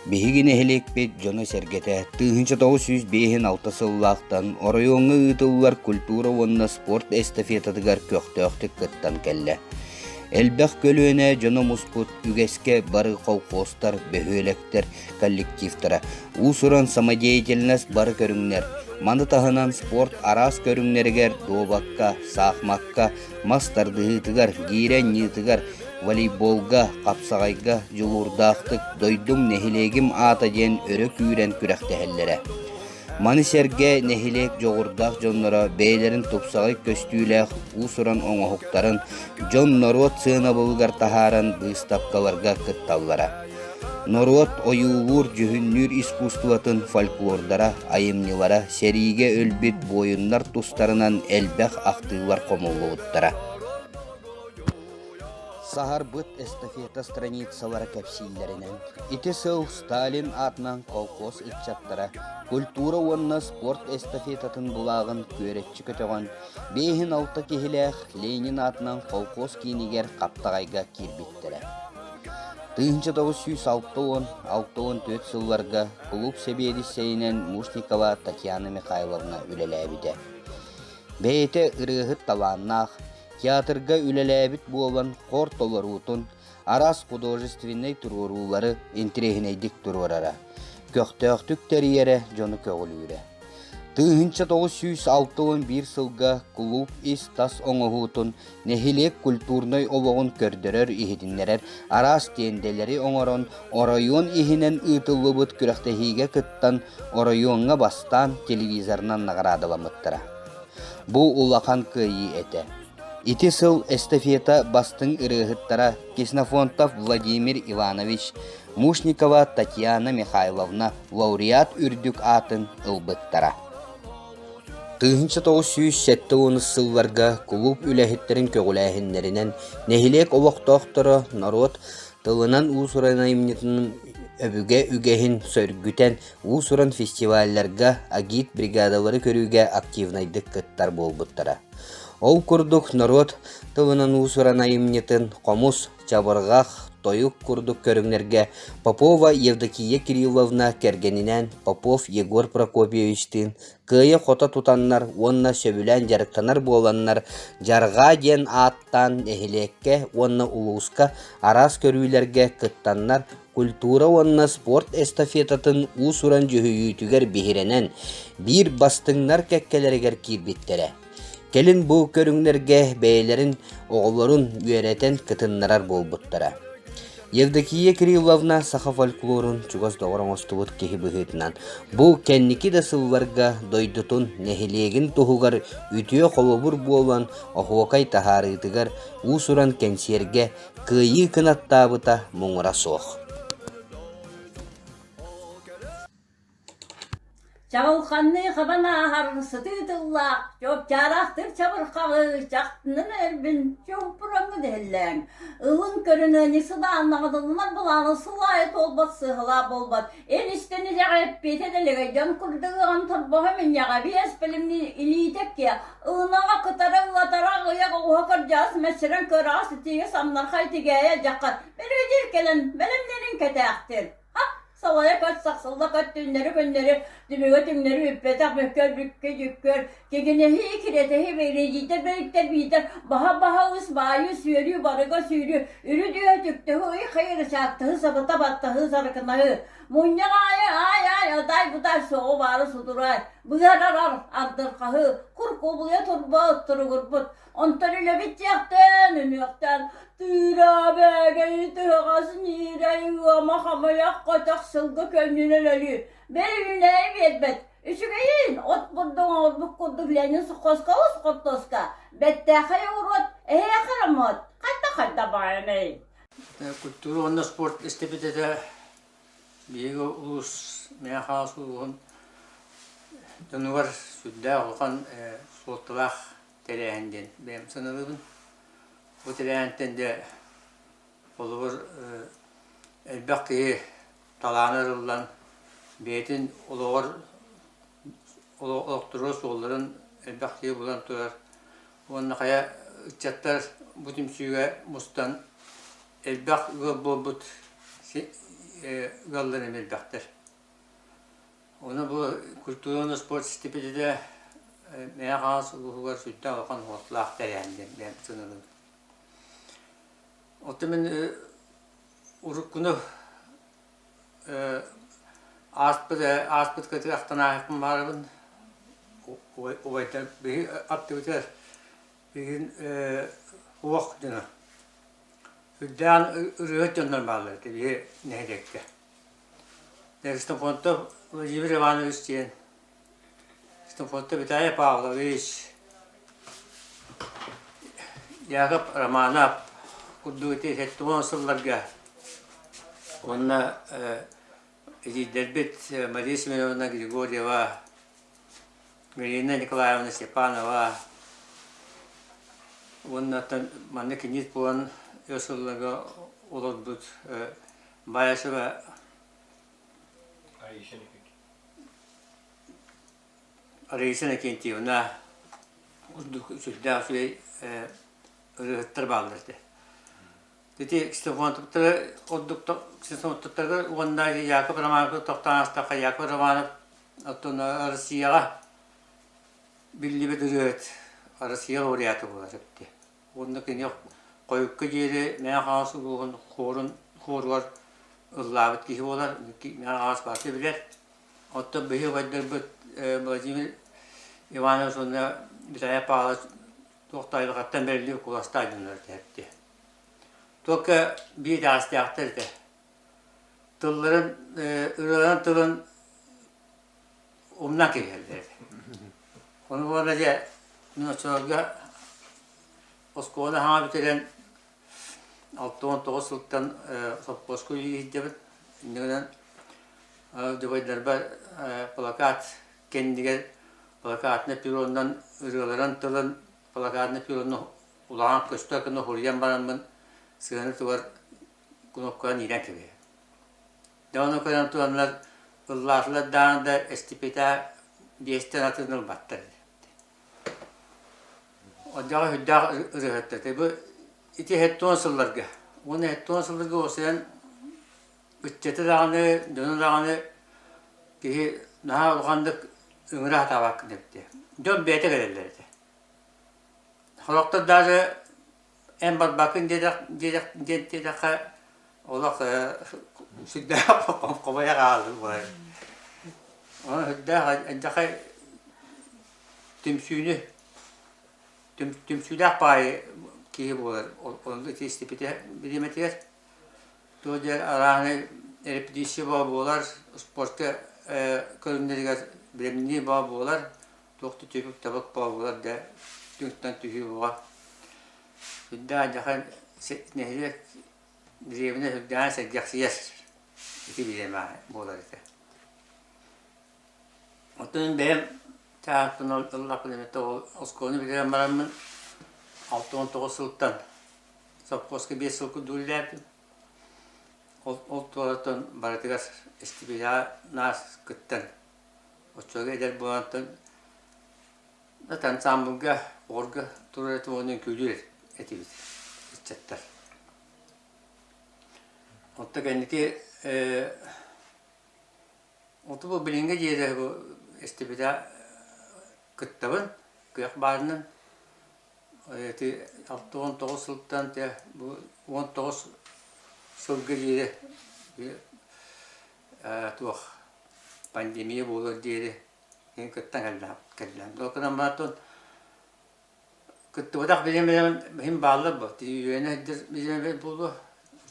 Биһиги нэһилиэкпит дьоно-сэргэтэ 1956 сыллаахтан оройуоҥҥа ыытыллар культура уонна спорт эстафетатыгар көхтөөхтүк кыттан кэллэ. Элбэх көлүөнэ дьоно муспут үгэскэ бары колхозтар, бөһүөлэктэр коллективтара, уус-уран самодеятельность бары көрүҥнэр, маны таһынан спорт араас көрүҥнэригэр дуобакка, саахымакка, мас тардыһыытыгар, гиирэ анньыытыгар, волейболга, хапсаҕайга дьулуурдаахтык «Дойдум, нэһилиэгим аата» диэн өрө күүрэн күрэхтэһэллэрэ. Маны сэргэ нэһилиэк дьоҕурдаах дьонноро бэйэлэрин тупсаҕай көстүүлээх уус-уран оҥоһуктарын дьон-норуот сыанабылыгар таһааран быыстапкаларга кытталлара. Норуот ойуулуур-дьүһүннүүр искусствотын фольклордара, айымньылара сэриигэ өлбүт буойуннар тустарынан элбэх ахтыылар хомуллубуттара. Саһарбыт эстафета страницалара кэпсииллэринэн, ити сыл Сталин аатынан колхоз ыччаттара культура уонна спорт эстафетатын былааҕын күөрэччи көтөҕөн, 56 киһилээх Ленин аатынан колхоз киинигэр Хаптаҕайга киирбиттэрэ. 1960-64 сылларга кулууп сэбиэдиссэйинэн Мушникова Татьяна Михайловна үлэлээбитэ. Бэйэтэ ырыаһыт талааннаах, Театрга үлэлээбит буолан хор толоруутун, араас художественнай туруоруулары интэриэһинэйдик туруорара, көхтөөхтүк тэрийэрэ дьону көҕүлүүрэ. 1961 сылга кулууп ис-тас оҥоһуутун, нэһилиэк культурнай олоҕун көрдөрөр-иһитиннэрэр араас тиэндэлэри оҥорон, оройуон иһинэн ыытыллыбыт күрэхтэһиигэ кыттан, оройуоҥҥа бастаан телевизорынан наҕараадаламмыттара. Бу улахан кыайыы этэ. Ити сыл эстафета бастыҥ ырыаһыттара Ксенофонтов Владимир Иванович, Мушникова Татьяна Михайловна лауреат үрдүк аатын ылбыттара. 1970 сылларга кулууп үлэһиттэрин көҕүлээһиннэринэн нэһилиэк олохтоохторо норуот тылынан уус-уран айымньытын өбүгэ үгэһин сөргүтэн уус-уран фестивалларга агит-бригадалары көрүүгэ активнайдык кыттар буолбуттара. Ол курдук норуот тылынан уус-уран айымньытын хомус, чабырҕах, тойук курдук көрүҥнэргэ Попова Евдокия Кирилловна кэргэнинээн Попов Егор Прокопьевичтыын кыайа-хото тутаннар уонна сөбүлээн дьарыктанар буоланнар Дьарҕаа диэн ааттаан нэһилиэккэ уонна улууска араас көрүүлэргэ кыттаннар культура уонна спорт эстафетатын уус-уран дьүһүйүүтүгэр биһирэнэн, биир бастыҥнар кэккэлэригэр киирбиттэрэ. Кэлин бу көрүҥнэргэ бэйэлэрин оҕолорун үөрэтэн кытыннарар буолбуттара. Евдокия Кирилловна саха фольклорун чугас доҕор оҥостубут киһи быһыытынан, бу кэнники да сылларга дойдутун, нэһилиэгин туһугар үтүө холобур буолан оһуокай таһаарыытыгар уус-уран кэнсиэргэ Кыайыы кынаттаабыта муҥура суох. Чаҕылханныы хабан ааһар сытыы тыллаах, чуопчаараахтык чабырҕаҕы чахтынан эрбин чуумпураҥҥын иһиллээҥ. Ылын көрүн ыанньыксыдааннаҕын ылынар былааны сыл аайы туолбат сыаһалаах буолбат. Эн истэн илэҕэ эппиэтэ дэлэгэй дьон курдук ыаҕан торбоһо минньэҕэ биэс бэлэмни илиитэ киэ ылынаҕа кытара ылатара аҕыйах оҕуһа кырдьаҕас мэччирэҥ кыараҕас итиигэ самнархай тигээйэ дьаххар бэлиэтиир кэлэн бэлэмнэрин кэтээхтир ха салайа көт сахсылла көт түннэри күннэри түбүгэ түҥнэри бүппэтэх бүккөр бүккэ дьүккөр кигинэһии кирэтэһии бэйрэдьиитэр бэриктэр биитэр баһа баһа ыс баайыы сүөрүү барыга сүүрүү үрү түһэ түктэһи ый хай ырычаактаһыы сабыта баттаһыы сарыкынаһыы мунньах аайы аай аай адаай будаай соҕу баары судураай быарарар ардырхаһыы кур кубулуйа турба туругурбут онтон үлэбит диэхтээн үнүөхтээн тыыра бээгэй тыһаҕас ньиирэй ыама хамыйах көтөх сылгы көнньүнэн өлүү бэйүнэйи биэрбэт Үчүгэйин, от бурдук оҥорбут курдук Ленин суххоска ус хортуоска, бэртээхэй оҕуруот, эһиэхэ ромот, хайда-хайда баайаный? Культура уонна спорт эстафетата биһиги улуус Мэҥэ Хаҥалас улууһун дьонугар сүрдээх улахан суолталаах тэрээһин диэн бэйэм саналыыбын. Бу тэрээһинтэн дьэ холобур элбэх киһи талаана арыллан, бэйэтин олоҕор олохторугар суолларын элбэх киһи булан турар уонна хайа ыччаттар бу түмсүүгэ мустан элбэх ыал буолбут. ыаллар эмиэ элбэхтэр. Ону бу культура уонна спорт стипендията Мэҥэ Хаҥалас улууһугар сүрдээх улахан уһуктаах тэрээһин диэн бэйэм сыаналыыбын. Оттон мин уруккуну ааспыт ааспыт кытыы ахтан ааһыахпын баҕарабын. Убайдар биһи аттыбытыгар билигин уох дьоно үрдээн ырыаһыт дьоннор бааллар этэ биһи нэһилиэккэ. Ксенофонтов Владимир Иванович диэн, Ксенофонтов Виталий Павлович, Яков Романов курдук ити 70 сылларга уонна эдьиийдэрбит Мария Семеновна Григорьева, Галина Николаевна Степанова уонна манна киниит буолан өр сылларга олорбут Баайасова Раиса Иннокентьевна курдук сүрдээх үчүгэй ырыаһыттар бааллар этэ. Ити Ксенофонтовтары ордук Ксенофонтовтарга уонна Яков Романов тохтоон аастахха Яков Романов оттон Россияҕа биллибит ырыаһыт Россия лауреата буолар эбит. Уонна кини хойукка диэри Мэҥэ Хаҥалас улууһун хуорун хуоругар ыллаабыт киһи буолар. Мэҥэ Хаҥалас барыта билэр. Оттон биһиги убайдарбыт Владимир Иванович уонна Виталий Павлович туох да айылҕаттан бэриллибит куоластаах дьоннор этэ. Только биир итэҕэстээхтэр этэ. Тылларын, ырыаларын тылын умнан кэбиһэллэр этэ. Ону буолла дьэ, мин оччолорго оскуоланы хаҥа бүтэрэн 69 сылтан сопхуоска үлэлии сылдьабын. Инньэ гынан дьобойдарбар плакат кэннигэр плакатнай перронунан ырыаларын тылын плакатнай перронун улахан көстөр гына суруйан бараммын сыана тугар кнопканан иилэн кэбиһэр. Дьэ ону көрөн тураннар ыллаатылар даҕаны да эстипитэ биэстэн атын ылбаттар. Одьаҕа сүрдээх ырыаһыттар. Бу ити 70 сылларга уонна 70 сылларга уопсайан ыччаты даҕаны, дьону даҕаны киһи наһаа улаханнык ыҥыра сатаабаккын эбит. Дьон бэйэтэ кэлэллэр этэ. Сорохтор даже эн барбаккын диэтэх диэн диэтэххэ олох сүрдээх хомойо хаалыы буолар. Онон сүрдээх алдьархай түмсүүнү түмсүүлээх баайы киһи буолар. Онно ити истибитэ бириэмэтигэр туох диэн арааһынай репетиция буолар, спортка көрүҥнэригэр бэлэмнэнии буолар, туох да түбүк-табык буолар да түҥтэн түһүү буола. Сүрдээх алдьархай нэһилиэк дэриэбинэ сүрдээҕин сэргэхсийэр ити бириэмэ буолар этэ. Оттон бэйэм чааспын ыллахпын эмэтэ ол оскуоланы бүтэрэн бараммын 69 сылтан совхозка 5 сыл курдук үлэлээбитим. Ол, ол туораттан барытыгар истибиэҕэ наас кыттан Оччолорго эдэр буолантан ансаамбылга, оҕорго турар этим уонна үҥкүүлүүр этибит ыччаттар. Онто кэнники оту бу билиҥҥи диэри бу истибитэ кыттабын, кыах баарынан. Ити 69 сылтан те бу 19 сылга диэри туох пандемия буолуор диэри мин кыттан кэллэм. Ол гынан баран кыттыбатах бириэмэлэрим иһин бааллар буо. Үөрэнэ сылдьар бириэмэбэр буолуо.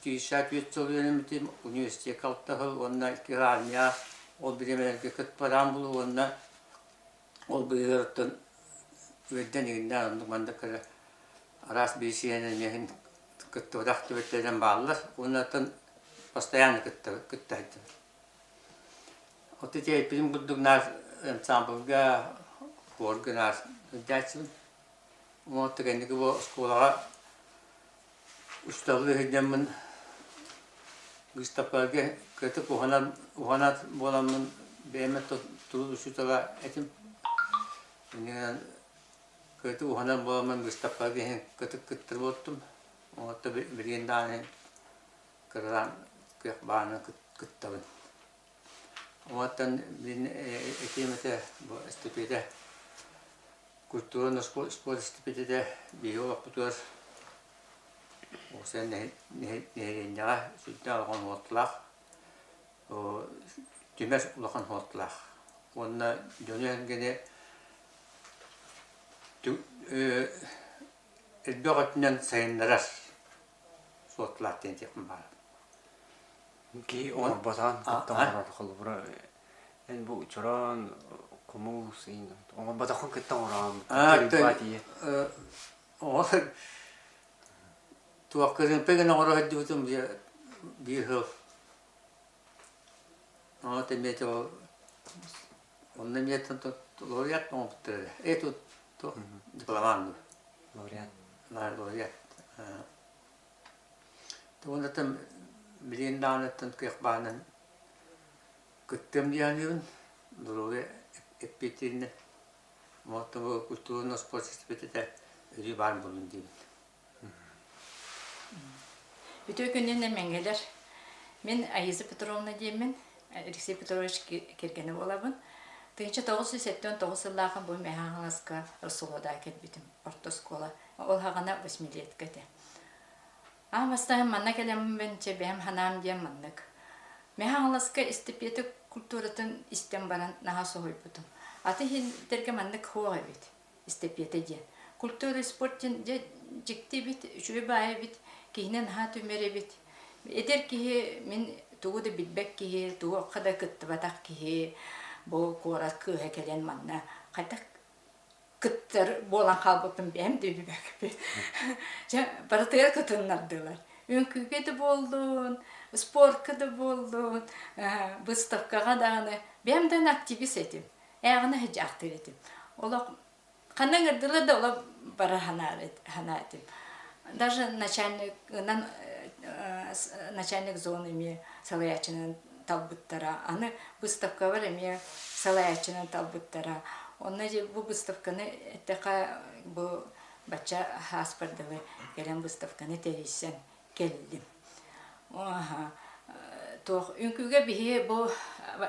54 сыл үөрэммитим, университекка алта сыл уонна икки сыл армияҕа ол бириэмэлэргэ кыттыбатаҕым буолуо уонна ол быыһыгар үөрдэн иҥиннээн оннук маннык кыра араас биисийэнэн эмиэ иһин кыттыбатах түбэлтэлэрим бааллар уонна оттон постоянно кытта кытта сылдьабын. От ити эппитим курдук наар ансамблга, хуорга наар сылдьааччыбын. Уонна кэнники бу оскуолаҕа учууталлыы сылдьаммын выставкаларга кыратык уһанар уһанар буоламмын бэйэм тыл учуутала этим. Иннинэн кыратык уһанар буоламмын выставкаларга иһин кытык кыттар буолтум. Оттон билигин даҕаны кыралаан кыах баарынан кыттабын. Оттон мин этиэм этэ бу эстапета культура спорт эстапетата биһиги олохпутугар уопсайынан нэһилиэнньэҕэ сүрдээх улахан суолталаах, түмэр улахан суолталаах. Уонна дьону-сэргэни элбэх өттүнэн сайыннарар суолталаах диэн этиэхпин баҕарабын. Киһи оҥорботоҕун кытта оҥорор холобура эн бу чороон хомус оҥорботоххун кытта оҥороон тиийэ Туох кырыымпа гына оҥоро сылдьыбытым биир сыл. Ону эмиэ онно эмиэ лауреат оҥорбуттар эрэ. Э тут дипломант Лауреат. Лауреат. Уоннаттан билигин даҕаныттан кыах баанан кыттыам дии саныыбын. Доруобуйа эппиэттииринэн. Оттон бу культурно спорт этэ өрүү баар буолун диибин. Үтүө күнүнэн мэҥэлэр. Мин Аиза Петровна диэммин, Алексей Петрович кэргэнэ буолабын. 1979 сыллаахха бу Мэхэ Хаҥаласка Росолода кэлбитим, орто оскуола. Ол хаҕана восьмилетка этэ. Аан бастаан манна кэлэммин, чэ бэйэм санаам диэн маннык. Мэхэ Хаҥаласка эстапета культуратын истэн баран наһаа соһуйбутум. Аты иһинтэргэ маннык суох эбит. Эстапета диэн. Культура и спорт диэн дьэ дьикти эбит, үчүгэй баайы эбит, киһини наһаа түмэр эбит. Эдэр киһи мин тугу да билбэт киһи, туохха да кыттыбатах киһи бу куорат кыыһа кэлэн манна хайдах кыттар буолан хаалбыппын бэйэм да билбэппин. Дьэ барытыгар кытыннардылар. Үҥкүүгэ да буоллун, спортка да буоллун, выставкаҕа даҕаны бэйэм да активист этим. Ээҕинэ сыдьаахтыыр этим. Олох ханна ыҥырдылар да олох бара санаа этим. Даже начальнигынан начальник зоны эмиэ салайааччынан талбыттара. Аны выставкабар эмиэ салайааччынан талбыттара. Онно дьэ бу выставканы эттэхэ бу бачча ааспардылы кэлэн выставканы тэрийсэн кэллим. Туох үҥкүүгэ биһи бу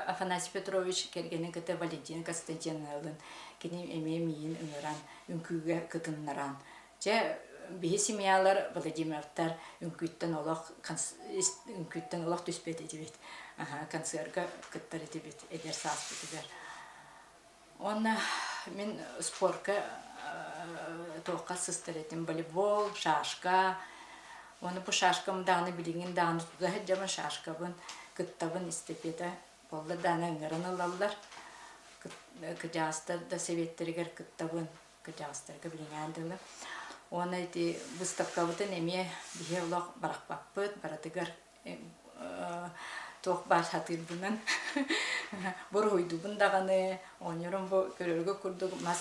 Афанасий Петрович кэргэнин кытта Валентина Константиновналыын кини эмиэ миигин ыҥыран үҥкүүгэ кытыннаран дьэ биһи семьялар Владимировтар үҥкүүттэн олох үҥкүүттэн олох түспэт этибит концерга кыттар этибит эдэр сааспытыгар Уонна мин спорка туохха сыстар этим волейбол, шашка. Уонна бу шашкам даҕаны билигин даҕаны тута сылдьабын шашкабын кыттабын эстафета буолла даҕаны ыҥыран ылаллар. Кыдьаҕастар да сэбиэттэригэр кыттабын, кыдьаҕастарга билиҥээн дылы. Уонна ити выставкабытын эмиэ биһи олох барахпаппыт, барытыгар туох баар сатыырбынан буруһуйдубун даҕаны оҕонньорум бу көрөргө курдук мас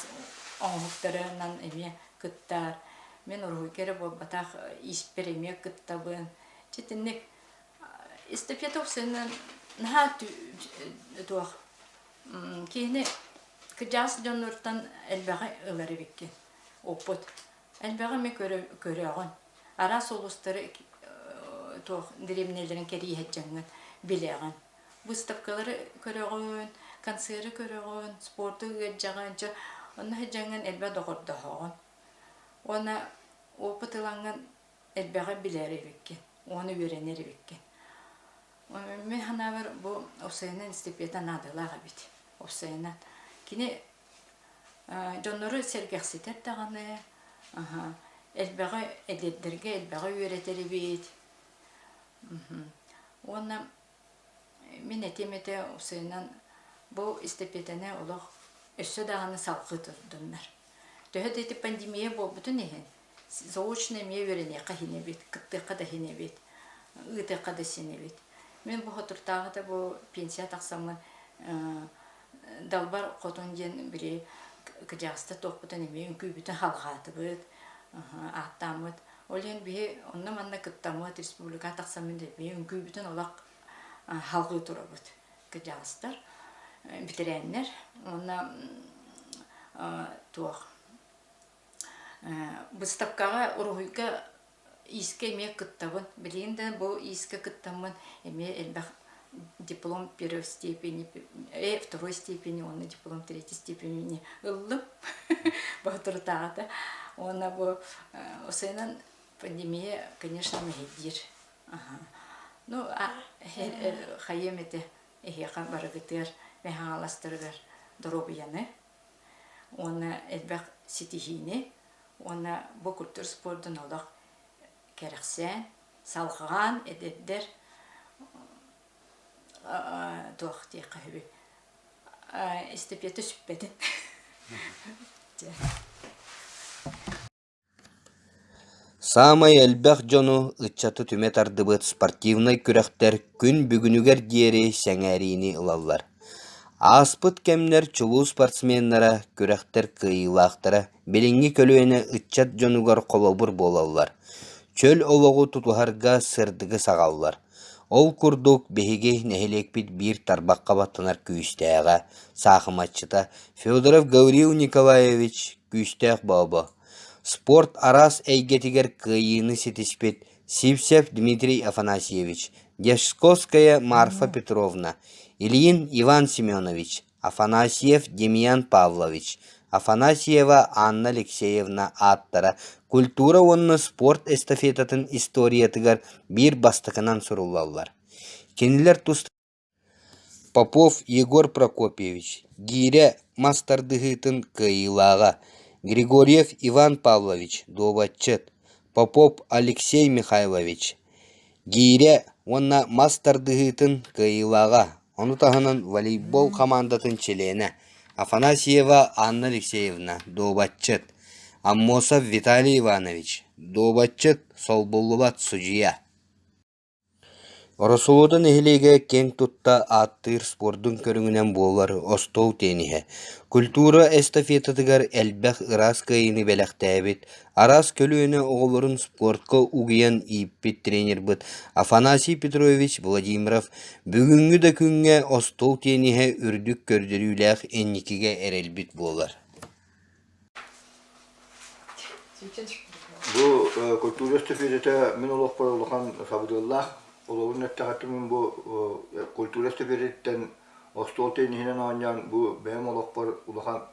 оҥоһуктарынан эмиэ кыттар мин уруһуйга эрэ буолбатах ииспэр эмиэ кыттабын чэ итинник эстафета охсуһунан наһаа туох киһини кырдьаҕас дьоннортон элбэҕи ылар эбиккин оппут элбэҕи эмиэ көрөҕүн араас улуустары туох дэриэбинэлэрин кэрийэ сылдьаҥҥын билэҕин. Выставкалары көрөҕүн, концеры көрөҕүн, спорту ыалдьаҕын, дьэ онно сылдьаҥҥын элбэх доҕордоһоҕун. Уонна опыт ылаҥҥын элбэҕи билэр эбиккин уонна үөрэнэр эбиккин. Мин санаабар бу уопсайынан эстафета наадалаах эбит. Уопсайынан. Кини Дьоннору сэргэхситэр даҕаны, элбэҕи эдэрдэргэ элбэҕи үөрэтэр эбит. Уонна мин этиэм этэ уопсайынан бу эстэпиэтэни олох өссө даҕаны салҕыы турдуннар. Төһө да ити пандемия буолбутун иһин, заочно эмиэ үөрэниэххэ иһин эбит, кыттыахха да иһин эбит, ыытыахха да син эбит. Мин бу соторутааҕыта бу пенсия тахсаммын Далбар Хотун диэн били кыдьааста туохпутун эмиэ үҥкүүбүтүн халҕаатыбыт, ааттааммыт. Ол иһин биһи онно-манна кыттаммыт, республикаҕа тахсаммыт эмиэ үҥкүүбүтүн олох халҕыы турабыт кыдьаастар, бэтэрээннэр уонна туох Быыстапкаҕа уруһуйга иискэ эмиэ кыттабын. Билигин да бу иискэ кыттаммын эмиэ элбэх диплом первой степени, второй степени уонна диплом третьей степени ыллым. Боотурутааҕыта. Уонна бу осыынан пандемия, конечно, мэһэйдиир. Ну, хайыам этэ эһиэхэ барыгытыгар мэһэҥаластарыгар доруобуйаны уонна элбэх ситиһиини уонна бу культура спордун олох кэрэхсээн, салҕаан эдэрдэр туох диэххэ үһү эстафета сүппэтин. Саамай элбэх дьону, ыччаты түмэ тардыбыт спортивнай күрэхтэр күн бүгүнүгэр диэри сэҥээриини ылаллар. Ааспыт кэмнэр чулуу спортсменнара, күрэхтэр кыайыылаахтара билиҥҥи көлүөнэ ыччат дьонугар холобур буолаллар, чөл олоҕу тутуһарга сырдыгы саҕаллар. Ол курдук биһиги нэһилиэкпит биир тарбахха баттанар күүстээҕэ, саахыматчыта Федоров Гаврил Николаевич Күүстээх Бообо, спорт араас эйгэтигэр кыайыыны ситиспит Сивцев Дмитрий Афанасьевич, Дьячковская Марфа Петровна, Ильин Иван Семенович, Афанасьев Демьян Павлович, Афанасьева Анна Алексеевна ааттара культура уонна спорт эстафетатын историятыгар биир бастакынан суруллаллар. Кинилэр тус Попов Егор Прокопьевич, гиирэ мас тардыһыытын кыайыылааҕа, Григорьев Иван Павлович, дуобатчыт, Попов Алексей Михайлович, гиирэ уонна мас тардыһыытын кыайыылааҕа, ону таһынан волейбол хамаандатын чилиэнэ Афанасьева Анна Алексеевна, дуобатчыт, Аммосов Виталий Иванович, дуобатчыт, солбуллубат судьуйа. Ороссолуода нэһилиэгэ киэҥ тутта ааттыыр спордун көрүҥүнэн буолар остуол тенниһэ, культура эстафетатыгар элбэх ыраас кыайыыны бэлэхтээбит, араас көлүөнэ оҕолорун спортка угуйан ииппит тренербыт Афанасий Петрович Владимиров бүгүҥҥү да күҥҥэ остуол тенниһэ үрдүк көрдөрүүлээх инникигэ эрэлбит буолар. Бу культура эстафетата мин олохпор улахан сабыдыаллаах. Олоҕун эттэххэ мин бу культура эстафетатыттан остуол тенниһинэн оонньоон бу бэйэм олохпор улахан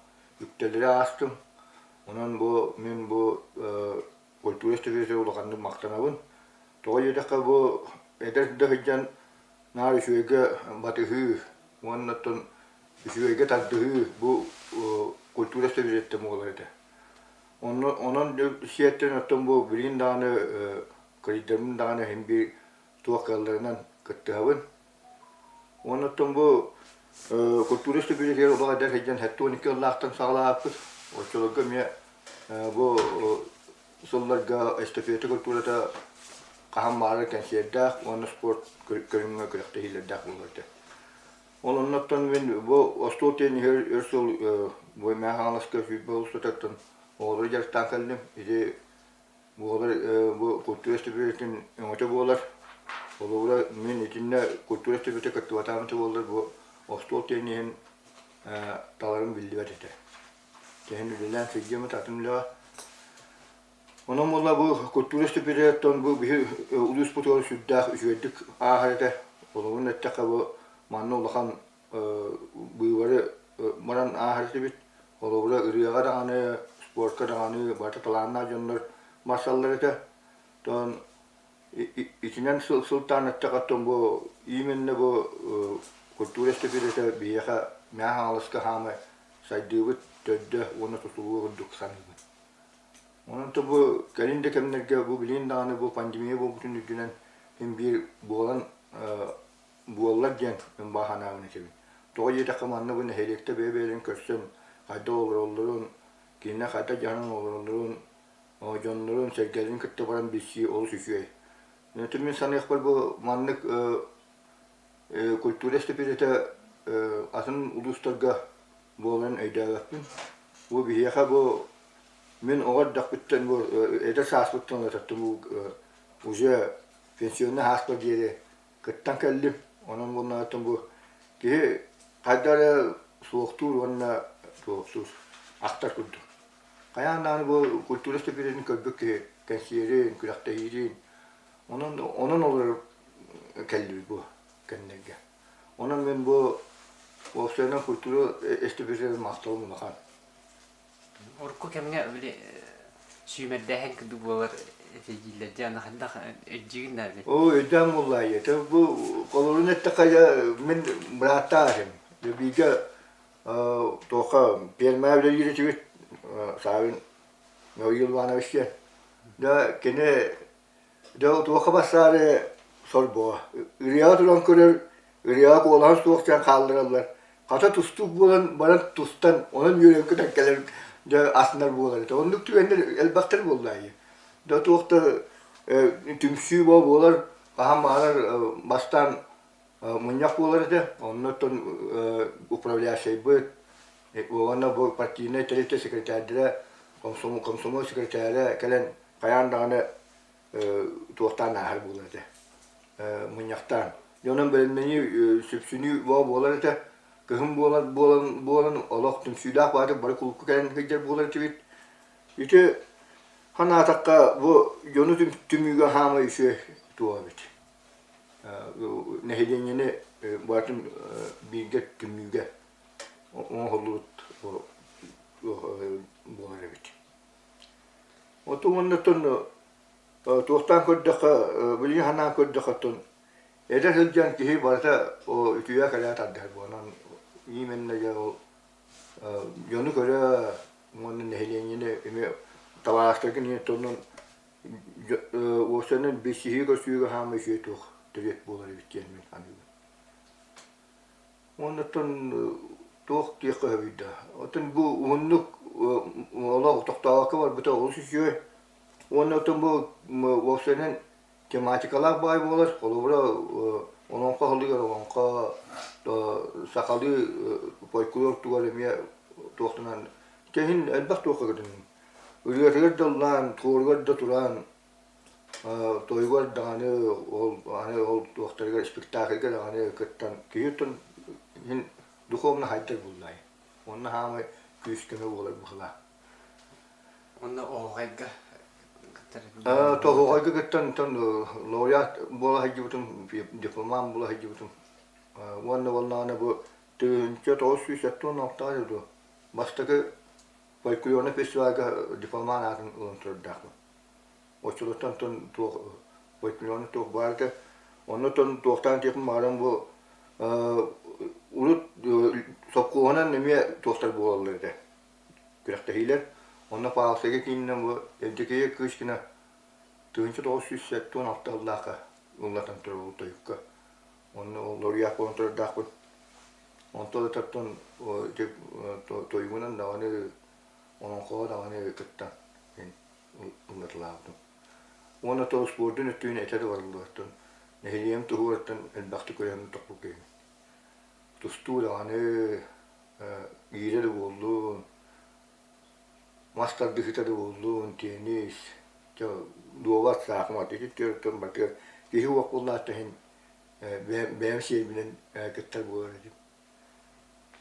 үктэллэри аастым. Онон бу мин бу культура эстафетатыгар улаханнык махтанабын. Тоҕо диэтэххэ бу эдэр да сылдьан наар үчүгэйгэ батыһыы уонна оттон үчүгэйгэ тардыһыы бу культура эстафетаттан буолар этэ. Онно онон сиэттэн оттон бу билигин даҕаны кырыйдарбын даҕаны иһин биир туох кыалларынан кыттыһабын. Уонна оттон бу культура эстафетатыгар олох эдэр сылдьан 72 сыллаахтан саҕалаабыппыт. Оччолорго эмиэ бу сылларга эстафета культурата хаһан баҕарар кэнсиэрдээх уонна спорт көрүҥҥэ күрэхтэһиилэрдээх буолар этэ. Ол оннуттан мин бу остуол тенниһигэр өр сыл бу Мэҥэ Хаҥаласка 20 устатыттан оҕолору дьарыктаан кэллим. Ити буолар бу культура эстафетатын өҥөтө буолар. Холобура мин итиннэ культура эстафета кыттыбатаҕым этэ буоллар бу остуол тенниһин таларым биллибэт этэ. Тэһин үлэлээн сылдьыаммыт атын үлэҕэ. Онон буолла бу культура эстафетаттан бу биһи улууспутугар сүрдээх үчүгэйдик ааһар этэ. Холобурун эттэххэ бу манна улахан быыбары баран ааһар этибит. Холобура ырыаҕа даҕаны, спортка даҕаны барыта талааннаах дьоннор барсаллар этэ. Оттон итинэн сылтаан эттэххэ оттон бу именно бу культура эстафетата биһиэхэ Мэҥэ Хаҥаласка хаамай сайдыыбыт төрдө уонна тутулуга курдук саныыбын. Онон то бу кэлин да кэмнэргэ бу билигин даҕаны бу пандемия буолбутун үрдүнэн син биир буолан буоллар диэн мин баҕа санаабын этэбин. Тоҕо диэтэххэ манна бу нэһилиэктэ бэйэ-бэйэлэрин көрсөн хайдах олороллорун, кинилэр хайдах дьаһанан олороллорун, дьоннорун, сэргэлэрин кытта баран билсии олус үчүгэй. Онтон мин саныахпар бу маннык культура эстафетата атын улуустарга буоларын өйдөөбөппүн. Бу биһиэхэ бу мин оҕо эрдэхпиттэн бу эдэр сааспыттан ылататтым бу уже пенсионнай сааспар диэри кыттан кэллим. Онон буоллаҕыттан бу киһи хайда эрэ суохтуур уонна туохтуур, ахтар курдук. Хайаан даҕаны бу культура эстафетатын көрбүт киһи кэнсиэрин, күрэхтэһиилин онон онон олорор кэллибит бу кэмнэргэ. Онон мин бу уопсайынан культура эстафетатын махталым улахан. Урукку кэмҥэ били сүүмэрдээһин курдук буолар этэ дииллэр дьэ аны хайдах өйдүүгүн да били Оо, өйдөөн буоллаайа. Бу холобурун эттэххэ дьэ мин бырааттаах этим. Бииргэ туохха пиэрмэҕэ үлэлиир этибит Савин Михаил Иванович диэн. Дьэ кини Дьэ туохха барсаары сорбоо. Ырыаҕа туран көрөр, ырыаҕа куолаһа суох диэн хааллараллар. Хата тустуук буолан баран тустан, онон үөрэн-көтөн кэлэр дьэ астынар буолар этэ. Оннук түгэннэр элбэхтэр буоллаайы. Дьэ туох да түмсүү буолар, хаһан баҕарар бастаан мунньах буолар этэ. Оннуттан управляющайбыт уонна бу партийнай тэрилтэ секретардара, комсомол секретара кэлэн хайаан даҕаны туохтаан ааһар буолар этэ мунньахтаан. Дьонун бэлэмнэнии сүпсүнүү буолар этэ. Кыһын буолан буолан буолан олох түмсүүлээх баатыр бары кулукку кэлэн сылдьар буолар этибит. Ити санаатахха бу дьону түмүүгэ хаамай үчүгэй туох эбит. Нэһилиэнньэни барытын бииргэ түмүүгэ оҥоһуллубут буолар эбит. Оту уонна туохтаан көрдөххө, билигин санаан көрдөххө оттон эдэр сылдьан киһи барыта үтүө кэлэ тардыһар буолан именно дьэ ол дьону көрө уонна нэһилиэнньэни эмиэ табаарыстаргын иһин тоннон уопсайынан билсиһии көрсүүгэ хаама үчүгэй туох төрүөт буолар эбит диэн мин саныыбын. Уонна туох диэххэ сөбүй да. Оттон бу уһуннук олох тохтообокко барбыта олус үчүгэй. Уонна оттон бу уопсайынан тематикалаах баай буолар. Холобура, олоҥхо аһылыгар олоҥхо, сахалыы фольклор тугар эмиэ туохтанан кэһин элбэх туохха кытынным. Ырыатыгар да ыллаан, туоругар да туран, Тойугар даҕаны ол аны ол туохтарыгар спектакльга даҕаны кыттан киһи оттон мин духовно хайдар буллай. Онно хаамай күүс-көмө буолар быһылаах. Онно оһуохайга кыттар Тоһуохайга кыттан онтон лауреат буола сылдьыбытым, дипломант буола сылдьыбытым. Уонна буоллаҕына бу 1976 дуо бастакы фольклорнай фестивальга дипломант аатын ылан турардаахпын. Оччолортон тон туох фольклорнай туох баар этэ. Онно тон туохтаан диэхпин баҕаран бу урут сопхуоһунан эмиэ туохтар буолаллар этэ күрэхтэһиилэр. Онно Павловскайга киининэн бу Евдокия Кычкина 1976 сыллаахха ыллатан турар ол тойукка. Онно ол лауреат буолан турардаахпын. Онтон да тойугунан даҕаны олоҥхоҕо даҕаны кыттан ыллатылаабытым. Уонна то успуордун өттүгүн этэ да барыллыбаттан, нэһилиэгим туһугартан элбэхтик көрөммүн тохпут киһибин. Тустуу даҕаны, иирэ да буоллун, мас тардыһыыта да буоллун, теннис, чэ дуобат, саахымат ити түөртэн барытыгар киһи уох буоллаах да иһин бэйэм сиэрбинэн кыттар буолар этим.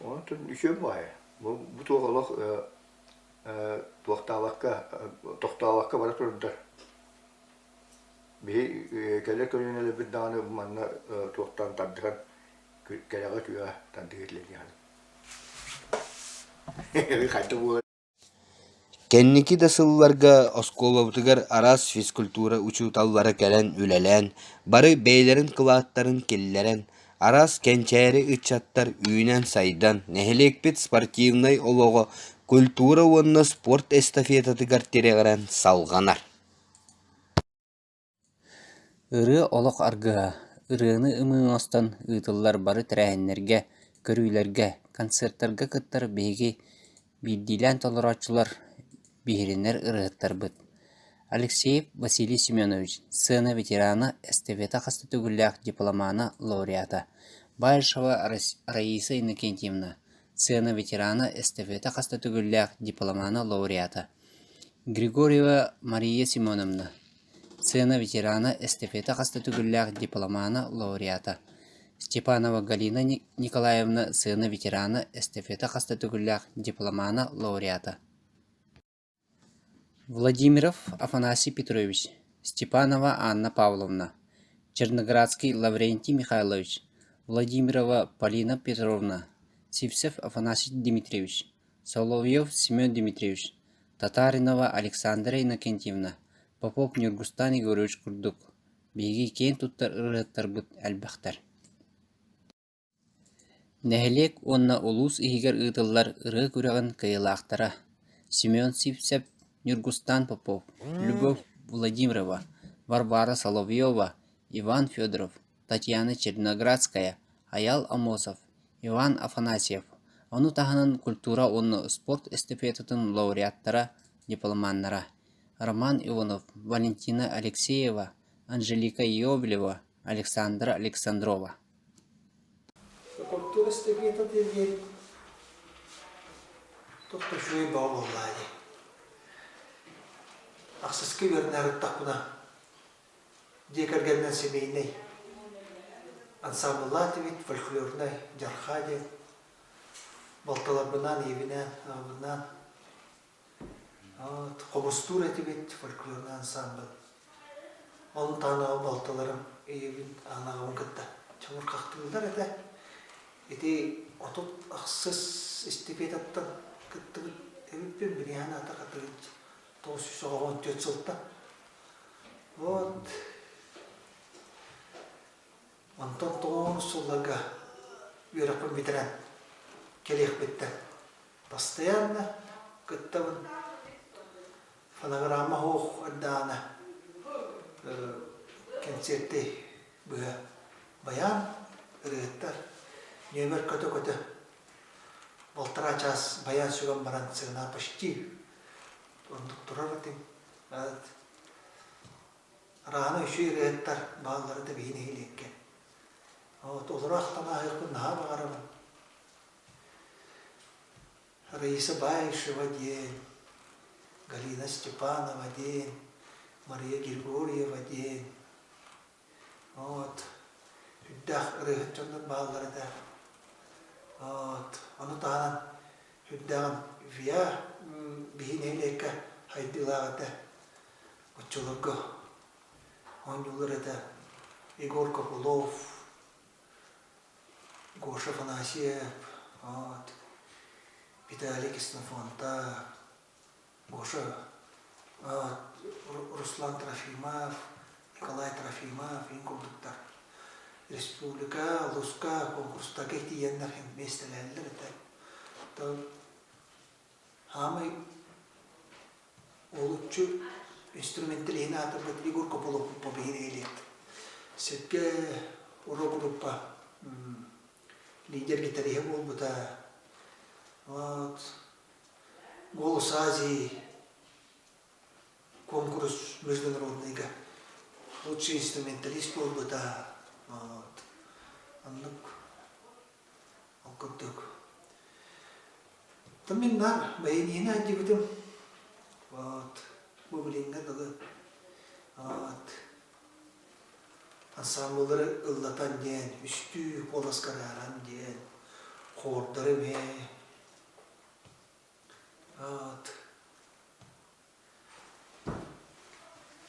Онтон үчүгэй баҕайы. Бу, бу туох олох туохтаабакка, тохтообокко бара турдар. Биһи кэлэр көлүөнэлэрбит даҕаны манна туохтан тардыһан кэрэҕэ үтүөҕэ тардыһа этилэр Хайда буолар Кэнники да сылларга оскуолабытыгар араас физкультура учууталлара кэлэн үлэлээн, бары бэйэлэрин кылааттарын киллэрэн, араас кэнчээри ыччаттар үүнэн-сайдан, нэһилиэкпит спортивнай олоҕо культура уонна спорт эстафетатыгар тирэҕирэн салҕанар. Ырыа олох аргыһа, ырыаны ымыы оҥостон ыытыллар бары тэрээһиннэргэ, көрүүлэргэ, концертарга кыттар биһиги биирдиилээн толорооччулар, биһирэнэр ырыаһыттарбыт. Алексеев Василий Семенович, сцена ветерана, эстафета хас да төгүллээх дипломана, лауреата, Баишева Раиса Иннокентьевна, сцена ветерана, эстафета хас да төгүллээх дипломана, лауреата, Григорьева Мария Семеновна, Сцена ветерана, эстафета хас да төгүллээх дипломана, лауреата. Степанова Галина Николаевна, сцена ветерана, эстафета хас да төгүллээх дипломана, лауреата. Владимиров Афанасий Петрович, Степанова Анна Павловна, Черноградский Лаврентий Михайлович, Владимирова Полина Петровна, Сивцев Афанасий Дмитриевич, Соловьев Семен Дмитриевич, Татаринова Александра Иннокентьевна, Попов Ньургустан Егорович курдук биһиги киэн туттар ырыаһыттарбыт элбэхтэр. Нэһилиэк уонна улуус иһигэр ыытыллар ырыа күрэҕин кыайыылаахтара Семен Сивцев, Ньургустан Попов, Любовь Владимирова, Варвара Соловьева, Иван Федоров, Татьяна Черноградская, Айаал Аммосов, Иван Афанасьев, ону таһынан культура уонна спорт эстафетатын лауреаттара, дипломаннара Роман Иванов, Валентина Алексеева, Анжелика Иовлева, Александра Александрова. Культура эстафета диэн туох да үчүгэй бөҕө буоллаҕа дии. Ахсыска үөрэнэ сырыттахпына дьиэ кэргэнинэн семейнэй ансаамбыллаах этибит, фольклорнай дьархаа диэн. Балтыларбынаан, ийэбинээн, аҕабынаан Хомустуур этибит фольклорнай ансаамбыл. Онон таһынан балтыларым ийэбин, аҕабын кытта чабырҕахтыыллар этэ. Ити 36 истипиэтаттан кыттыбыт эбиппин, билиһэн аата хатырыч 994 сылтан. Вот. Онтон тоҕус сылларга үөрэхпин бүтэрэн кэлиэхпиттэн Постоянно кыттабын. Фонограмма суох эрдэҕинэ кэнсиэрти быһа байаан ырыаһыттар нүөмэр көтө-көтө балтараа чаас байаан сүгэн баран сыана почти оннук турар этим. Араана үчүгэй ырыаһыттар бааллара да биһи нэһилиэккэ. Вот олору ахтан ааһыахпын наһаа баҕарабын. Раиса Баишева диэн, Галина Степанова диэн, Мария Григорьева диэн вот үрдээх ырыаһыт дьоннор бааллар этэ. Вот ону таһынан үрдээҕин ВИА биһи нэһилиэккэ хайдыылаах этэ. Оччолорго оонньуулар этэ Егор Копылов, Гоша Афанасьев, вот, Виталий Ксенофонтов, Гоша, вот, Руслан Трофимов, Николай Трофимов иин курдуктар республика, улууска конкурстарга тиийэннэр миэстэлэһэллэр этэ. Хаамай Олуччу инструментал иһин аатырбыт Егор Копылов победил Сэргэ рок-группа лидер гитариһа буолбута. Вот. «Голос Азии» конкурс международныйга лучший инструменталист буолбута. Вот. Оннук Ол курдук. Оттон мин наар баяниһын сылдьыбытым. Вот. Бу билиҥҥэ дылы. Вот. Ансаамбыллары ыллатан диэн, үстүү куоласка арааран диэн, хуордары эмиэ. Вот.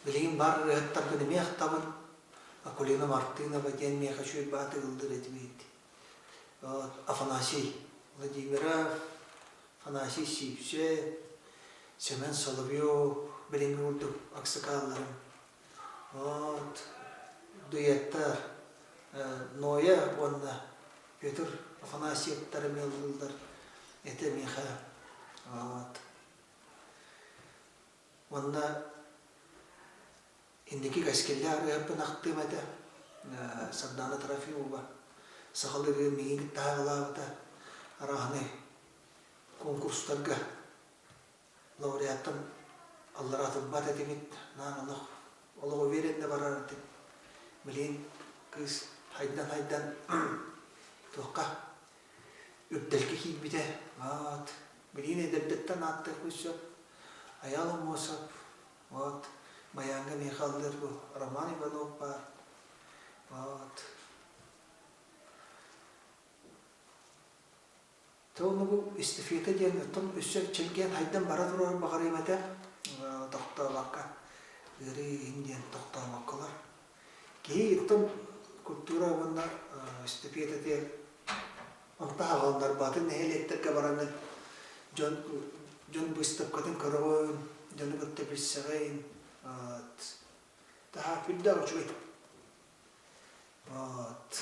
Билигин баар ырыаһыттарбын эмиэ ахтабын. Акулина Мартынова диэн миэхэ үчүгэй бааты ыллыыр этибит. Афанасий Владимиров, Афанасий Сивцев, Семен Соловьев билиҥҥи курдук аксакаалларым. Вот дуэттар Ноя уонна Петр Афанасьевтар эмиэ ыллыыллар этэ миэхэ. Вот. Уонна инники кэскиллээх ырыаһыппын ахтыам этэ Сардаана Трофимова сахалыы ырыа миигин кытта аҕалаабыта арааһынай конкурстарга лауреаттан аллараа турбат этибит наан олох олох уверенно барар этим билигин кыыс хайдан-хайдан туохха үрдэлгэ киирбитэ. Вот. Билигин эдэрдэттэн ааттыахпын сөп. Айаал Аммосов, вот, Майааҥҥа миэхэ аллыыр бу Роман Иванов баар. Вот. Тону бу эстафета диэн оттон өссө чэлгиэн хайдан бара турар баҕарыам этэ. Тохтообокко ыарыы иһин диэн тохтообокколор. Киһи оттон. Культура уонна эстафета онто аҕалларбатын нэһилиэктэргэ бараҥҥын дьон дьон быыстапкатын көрөҕүн, дьону кытта билсэҕин. Таһаа сүрдээх үчүгэй. Вот.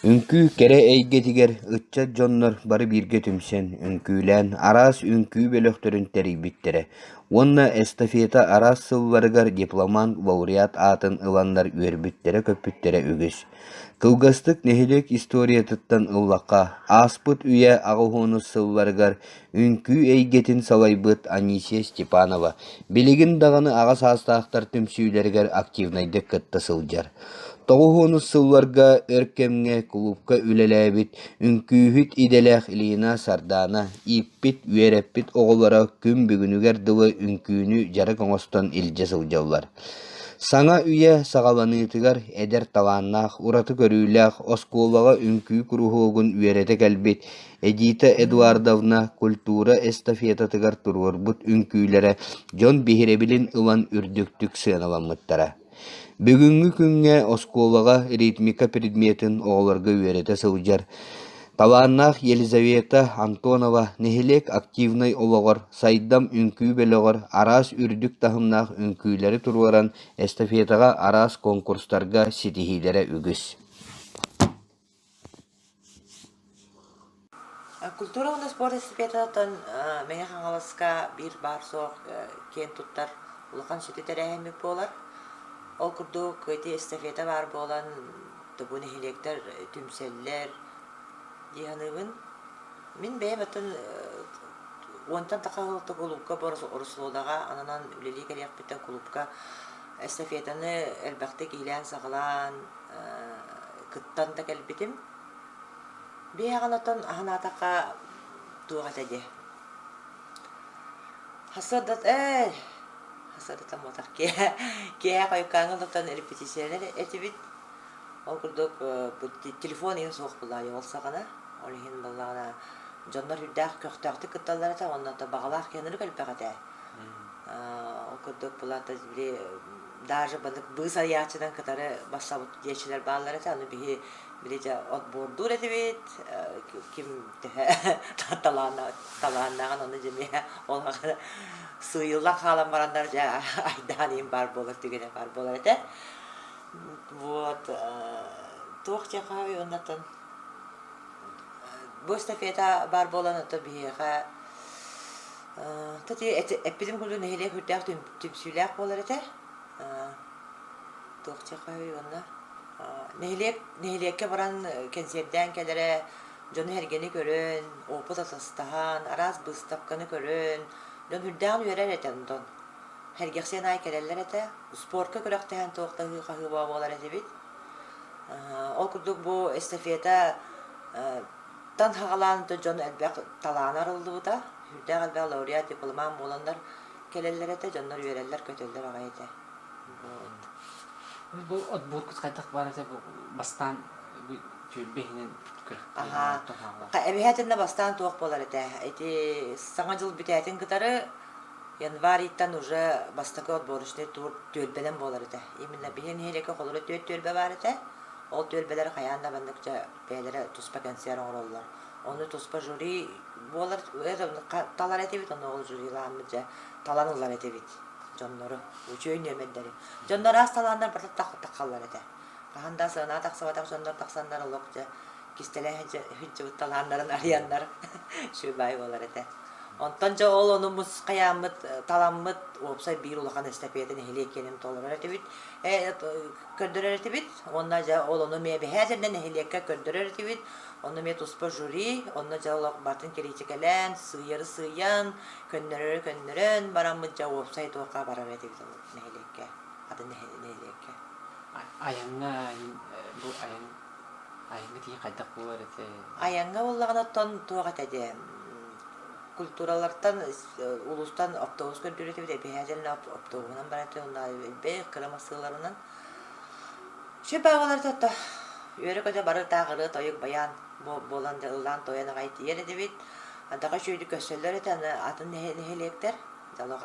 Үҥкүү кэрэ эйгэтигэр ыччат дьоннор бары бииргэ түмсэн, үҥкүүлээн, араас үҥкүү бөлөхтөрүн тэрийбиттэрэ уонна эстафета араас сылларыгар дипломант лауреат аатын ыланнар үөрбүттэрэ-көппүттэрэ үгүс. Кылгастык нэһилиэк историятыттан ыллахха, ааспыт үйэ аҕыһуонус сылларыгар үҥкүү эйгэтин салайбыт Анисия Степанова билигин даҕаны аҕа саастаахтар түмсүүлэригэр активнайдык кытта сылдьар. Тоҕуһуонус сылларга өр кэмҥэ кулуупка үлэлээбит үҥкүүһүт идэлээх Ильина Сардаана ииппит, үөрэппит оҕолоро күн бүгүнүгэр дылы үҥкүүнү дьарык оҥостон илдьэ сылдьаллар. Саҥа үйэ саҕаланыытыгар эдэр талааннаах, ураты көрүүлээх оскуолаҕа үҥкүү куруһуогун үөрэтэ кэлбит Эдита Эдуардовна культура эстафетатыгар туруорбут үҥкүүлэрэ дьон биһирэбилин ылан үрдүктүк сыаналаммыттара. Бүгүҥҥү күҥҥэ оскуолаҕа ритмика предметин оҕолорго үөрэтэ сылдьар талааннаах Елизавета Антонова нэһилиэк активнай олоҕор Сайдам үҥкүү бөлөҕөр араас үрдүк таһымнаах үҥкүүлэри туруоран эстафетаҕа араас конкурстарга ситиһиилэрэ үгүс. Культура уонна спорт эстафетатыттан Мэҥэ Хаҥаласка биир баар-суох киэн туттар улахан сүдү тэрээһиммит буолар. Ол курдук ити эстафета баар буолан бу нэһилиэктэр түмсэллэр дии саныыбын. Мин бэйэм оттон уонтан тахса сылта кулуупка Ороссолуодаҕа ананан үлэлии кэлиэхпиттэн кулуупка эстафетаны элбэхтик иилээн-саҕалаан кыттан да кэлбитим. Биһиэхэ онтон аһанаатахха туох этэ диэ Хасыардат ээ хасыардатан буолтах киэһэ киэһэ хойуккааҥҥы олортон репетициялар этибит. Ол курдук телефон иһин суох буоллаҕа ол саҕана. Ол иһин буоллаҕына дьоннор үрдээх көхтөөхтүк кытталлар этэ уонна баҕалаах киһи элбэх этэ. Ол курдук булата били даже баннык быыс айааччынан кытары бассабыт диэччилэр бааллар этэ. Аны биһи били дьэ отбордуур этибит ким төһө талааннааҕын ону дьэ эмиэ ол сыыйыллан хаалан бараннар дьэ айдаан иһин баар буолар түгэнэ баар буолар этэ. Вот туох диэххэ уоннаттан бу эстафета баар буолан ото биһиэхэ эппитим курдук нэһилиэк үрдээх түмсүүлээх буолар этэ. Туох диэххэ уонна нэһилиэк нэһилиэккэ баран кэнсиэрдээн кэлэрэ, дьону-сэргэни көрөн, опыт атастаһан, араас быыстапканы көрөн, дьон үрдээҕин үөрэр этэ онтон. Сэргэхсийэн аайы кэлэллэр этэ. Спортка күрэхтэһэн туох да ыһыы-хаһыы буолар этибит. Ол курдук бу эстафета тан хаҕалаан дьон элбэх талаана арыллыбыта. Сүрдээх элбэх лауреат, дипломант буоланнар кэлэллэр этэ, дьоннор үөрэллэр-көтөллөр аҕай этэ. Вот. Бу отборкут хайдах баар этэ бу бастаан бу түөлбэ иһинэн Аһаа. Эбэһээтинэ бастаан туох буолар этэ. Ити Саҥа дьыл бүтээтин кытары январь ыйтан уже бастакы отборочный тур түөлбэнэн буолар этэ. Именно биһи нэһилиэккэ холоро түөрт түөлбэ баар этэ. Ол түөлбэлэр хайаан да маннык дьэ бэйэлэрэ туспа кэнсиэр оҥороллор. Ону туспа жюри буолар талар этибит, ону ол жюрилааммыт дьэ талан ылар этибит дьоннору, үчүгэй нүөмэрдэри. Дьоннор араас талааннар барыта таххаллар этэ. Хаһан да сыана тахсыбатах дьоннор тахсаннар олох дьэ кистэлээх сылдьыбыт талааннарын арыйаннар үчүгэй буолар этэ. Онтон дьэ ол ону мусхайааммыт, таламмыт уопсай биир улахан эстафета нэһилиэк киэнин толорор этибит, көрдөрөр этибит. Уонна дьэ ол ону эмиэ эбэһээтинэ нэһилиэккэ көрдөрөр этибит. Онно эмиэ туспа жюри, онно дьэ олох батын кириитикэлээн, сыыйары сыыйан, көннөрөрү көннөрөн бараммыт дьэ уопсай туохха барар этибит ол нэһилиэккэ, атын нэһилиэккэ. Айаҥҥа бу айан айаҥҥа тиийэн хайдах буолар этэ? Айаҥҥа буоллаҕына оттон туох этэ диэ культуралартан улуустан автобус көрдүүр этибит эбэһээтэлинэ автобуһунан барар этибит уонна элбэх кыра массыыларынан Сүр баабалар то үөрэ-көтө бары таах ырыа-тойук байаан буолан ыллаан-туойан аҕай тиийэр этибит. Адаҕа үчүгэйдик көрсөллөр этэ, аны атын нэһилиэктэр дьолох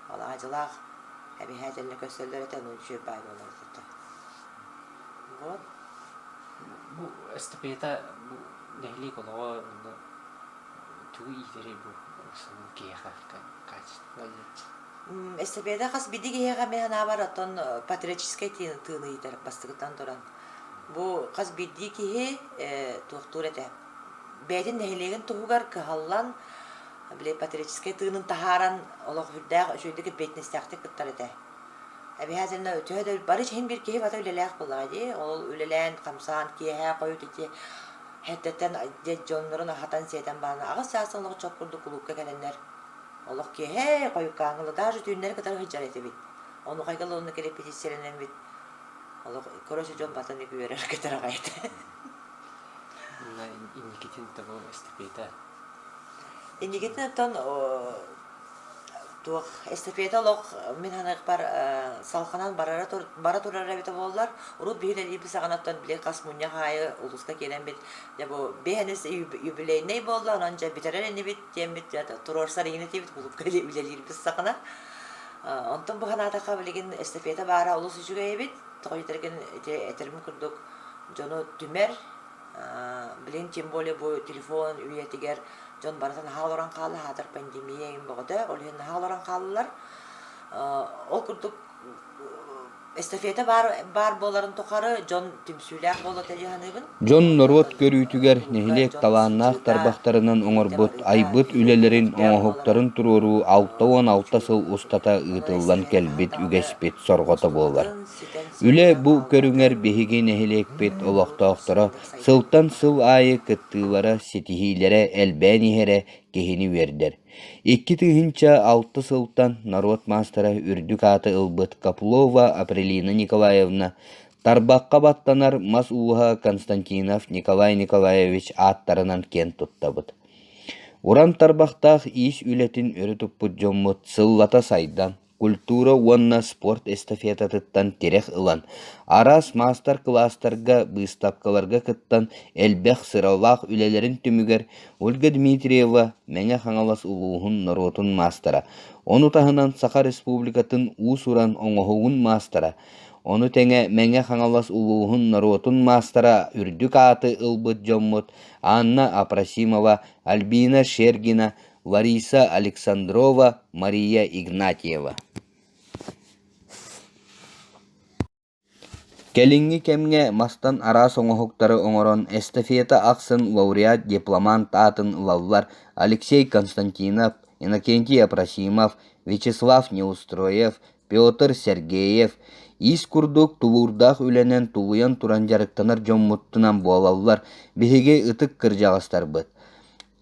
алаадьылаах эбэһээтэлинэ көрсөллөр этэ, ону үчүгэй баай буолар этэ. Вот. Бу эстафета бу нэһилиэк олоҕо тугу иитэрий бу киһиэхэ качество диэн? Эстафета хас биирдии киһиэхэ мин санаабар оттон патриотическай тыыны иитэр бастакыттан туран. Бу хас биирдии киһи туохтуур этэ. Бэйэтин нэһилиэгин туһугар кыһаллан, били патриотическай тыынын таһааран олох үрдээх үчүгэйдик эппиэтинэстээхтик кыттар этэ. Обязательно төһө да бары иһин биир киһи бата үлэлээх буоллаҕа дии. Ол үлэлээн, хамсаан, киэһэ хойут ити эрдэттэн дьоннорун аһатан-сиэтэн баран аҕыс чаастан олох чоп курдук кулуупка кэлэннэр олох киэһэ хойуккааҥҥыла даже түүннэри кытары сылдьар этибит. Ону хайгал оннук репетициялэнэммит олох короче дьон батан үөрэр көтөр аҕай этэ. Инникитин того эстафета. Инникитин оттон туох эстафета олох мин саныахпар салҕанан барара бара турара эбитэ буоллар урут биһи үлэлиирбит саҕанаттан били хас мунньах аайы улууска киирэммит дьэ бу биэһэнис юбилейнай буолла онон дьэ бүтэрэр инибит диэммит туруорсар иҥин этибит кулуупка үлэлиирбит саҕана онтон бу санаатахха билигин эстафета баара олус үчүгэй эбит тоҕо диэтэргин ити этэрим курдук дьону түмэр Билигин тем более бу телефон үйэтигэр дьон барыта наһаа олорон хаалла, аһаатар пандемия эҥин бөҕөтө, ол иһин наһаа олорон хааллылар. Ол курдук эстафета баар, баар буоларын тухары дьон түмсүүлээх буолуо этэ дии саныыбын. Дьон-норуот көрүүтүгэр нэһилиэк талааннаах тарбахтарынан оҥорбут, айбыт үлэлэрин, оҥоһуктарын туруоруу 66 сыл устата ыытыллан кэлбит үгэспит сорҕото буолар. Үлэ бу көрүҥэр биһиги нэһилиэкпит олохтоохторо сылтан сыл аайы кыттыылара, ситиһиилэрэ элбээн иһэрэ киһини үөрдэр. 2006 сылтан норуот маастара үрдүк ааты ылбыт Копылова Апрелина Николаевна тарбахха баттанар мас ууһа Константинов Николай Николаевич ааттарынан киэн туттабыт. Уран тарбахтаах иис үлэтин өрө туппут дьоммут сыллата сайдан, культура уонна спорт эстафетатыттан тирэх ылан, араас маастар-кылаастарга, быыстапкаларга кыттан элбэх сыралаах үлэлэрин түмүгэр Ольга Дмитриева Мэҥэ Хаҥалас улууһун норуотун маастара, ону таһынан Саха Республикатын уус-уран оҥоһугун маастара, ону тэҥэ Мэҥэ Хаҥалас улууһун норуотун маастара үрдүк ааты ылбыт дьоммут Анна Апросимова, Альбина Шергина, Лариса Александрова, Мария Игнатьева. Кэлиҥҥи кэмҥэ мастан араас оҥоһуктары оҥорон эстафета ахсын лауреат дипломант аатын ылаллар Алексей Константинов, Иннокентий Апросимов, Вячеслав Неустроев, Петр Сергеев иис курдук тулуурдаах үлэнэн тулуйан туран дьарыктанар дьоммутунан буолаллар биһиги ытык кырдьаҕастарбыт.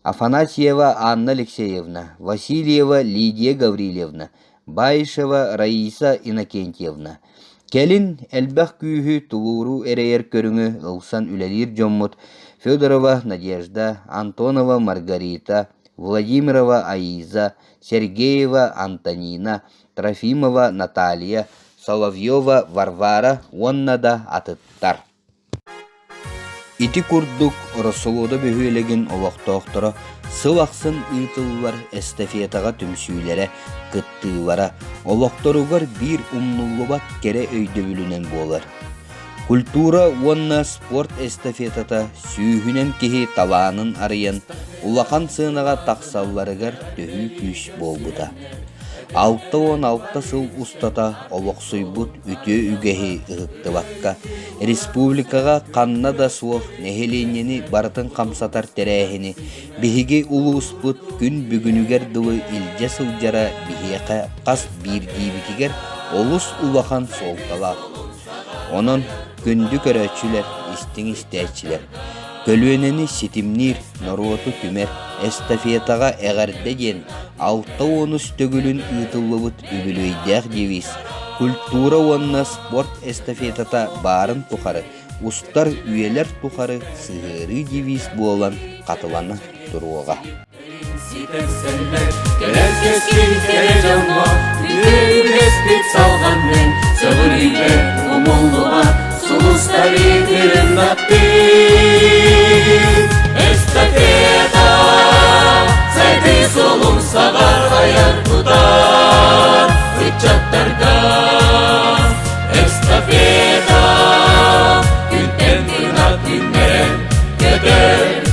Афанасьева Анна Алексеевна, Васильева Лидия Гаврильевна, Баишева Раиса Иннокентьевна. Кэлин элбэх күүһү, тулууру эрэйэр көрүҥү ылсан үлэлиир дьоммут Федорова Надежда, Антонова Маргарита, Владимирова Аиза, Сергеева Антонина, Трофимова Наталья, Соловьева Варвара уонна да атыттар. Ити курдук Ороссолуода бөһүөлэгин олохтоохторо сыл ахсын ыытыллар эстафетаҕа түмсүүлэрэ, кыттыылара олохторугар биир умнуллубат кэрэ өйдөбүлүнэн буолар. Культура уонна спорт эстафетата сүүһүнэн киһи талаанын арыйан улахан сыанаҕа тахсалларыгар төһүү күүс буолбута. 66 сыл устата олохсуйбут үтүө үгэһи ыһыктыбакка, республикаҕа ханна да суох нэһилиэнньэни барытын хамсатар тэрээһини биһиги улууспут күн бүгүнүгэр дылы илдьэ сылдьара биһиэхэ хас биирдиибитигэр олус улахан суолталаах. Онон күндү көрөөччүлэр, истиҥ истээччилэр, көлүөнэни ситимниир, норуоту түмэр эстафетаҕа эҕэрдэ диэн 60 төгүлүн ыытыллыбыт үбүлүөйдээх девиз культура уонна спорт эстафетата баарын тухары устар үйэлэр тухары сыһыарыы девиз буолан хатылана туруоҕа. Ситэрсэллэр кэлэр кэскил кэрэ дьоҥҥо үтүө үгэспит салҕаннын сөҕүрүйбэт умуллубат сулустары тырымнаттын эстафета сайдыы суолун саҕар айар тутар ыччаттарга эстафета. Кынат үүннэрэн көтөр.